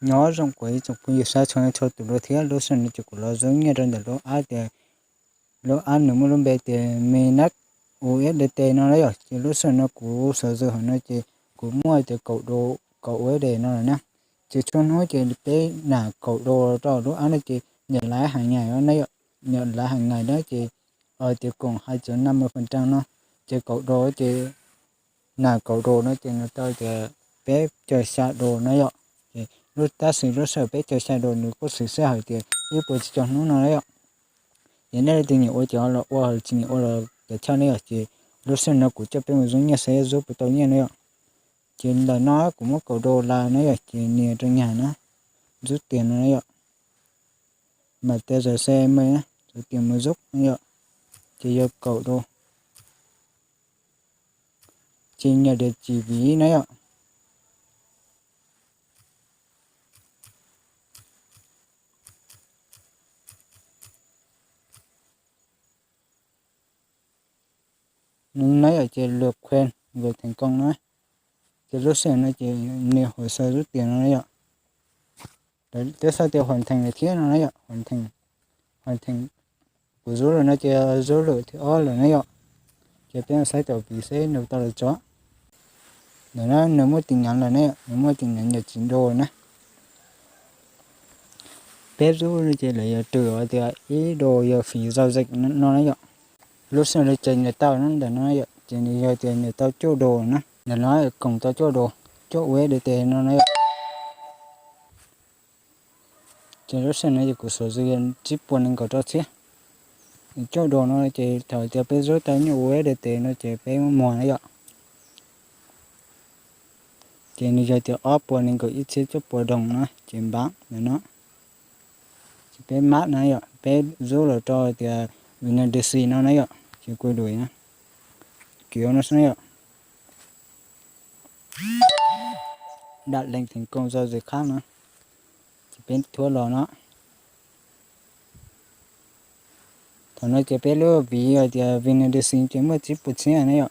Nyob zoo kuv ib tsoom phooj ywg sab tshua txhua tus dua thiab. Lub sij hawm no ces kuv los zoo nyiaj rau ntawm lub app tias, lub app nws muaj lub npe tias Mainnet U S D T no na yom. Ces lub sij hawm no kuv xav zws hauv no ces kuv muaj tias kaum do, kaum U S D no lawm na. Ces txhua hnub ces peb nam kaum do rau lub app no ces nyiam laiv hàng ngày na yom, nyiam laiv hàng ngày na ces tias cộng hai chấm năm mươi phần trăm no, ces kaum do ces nam kaum do no ces nws tau tias peb caug xya do na yom. Ces lub, tab sis lub sij hawm peb caug xya do nws kuj xwm sij hawm tias ib puas tsib caug hnub no na yom. Ces nej leej twg nyiam ua ces los ua, tsis nyiam ua los kav chawj ne yom. Ces lub sij hawm no kuv coj peb mus zub nyiaj saib zub puas tau nyiaj na yom. Ces ntawm no kuv muab kaum do las na yom, ces nias rau nyag na, zub tias no na yom. Mas tes zas xe me na, zub tias mus zub na yom. Ces yog kaum do, ces nias tias chỉ ví na yom. No na yom, ces lượt quen gửi thành công na. Ces lub sij hawm no ces nias hồ sơ rút tiền no na yom. Twb xav tias hoàn thành lawm thiab no na yom, hoàn thành, hoàn thành. Kuv zub lawm no ces zub lwm thib ob lawm na yom. Ces peb saib tom vis seb nws tau los tso. Ntawm no nws muaj tin nhắn lawm na yom, nws muaj tin nhắn nhập chín đô na. Peb zub no ces lawv yuav trừ tias ib do yog phí giao dịch no na yom. Lub sij hawm no ces nws tau na, ntawm no yom, ces nws yog tias nws tau cuaj do na, ntawm no koom tau cuaj do, cuaj U S D T no na yom. Ces lub sij hawm no ces kuv xav zws tsib puas nees nkaum rau thiab. Cuaj do no ces thaum tias peb zub tau nyuj U S D T no ces peb muag na yom. Ces nws yog tias ob puas nees nkaum ib txhiab cuaj puas đồng na, ces npab ntawm no. Ces peb mab na yom, peb zub los rau tias Vinadex no na yom, ces kuv đuổi na, kiv no xwb na yom. Đã lệnh thành công giao dịch khác no, ces peb thuab los no. Thaum no ces peb lub vis hais tias Vinadex ces muaj tsib puas txhiab na yom.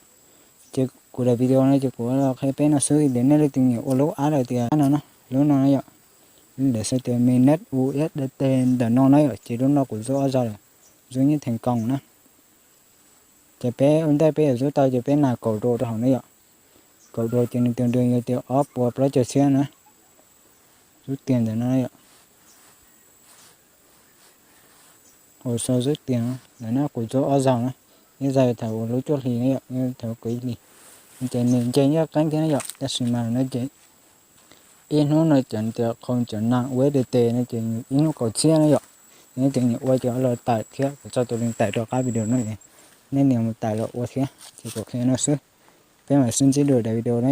Ces kuv daim video no ces kuv los qhia peb no xwb, nej leej twg nyiam ua lub app hais tias no, lub no na yom. Lawv xaiv tias Mainnet U S D T ntawm no na yom, ces lub no kuv zub ob zaug lawm, zub nyiaj thành công na. Ces peb ua ntej peb yuav zub tau ces peb nas kaum do rau hauv na yom. Kaum do ces nws tus nrog yog tias ob puas plaub caug txhiab na. Zub tias ntawm no yom. Hồ sơ rút tiền ntawm no kuv zub ob zaug na. Ib zaug thaum uas lub cuaj hlis na yom, thaum kuv ib hlis, ces nws nce nyob qeeb thiab na yom, tab sis mas no ces ib hnub no ces tias không chấm năm U S D T no ces ib hnub kaum txhiab na yom. Nej leej twg nyiam ua ces los tải thiab, kuv tso tus link tải rau qab video no, nej nias mus tải los ua thiab. Ces kuv qhia no xwb, peb mam sib ntsib dua daim video na.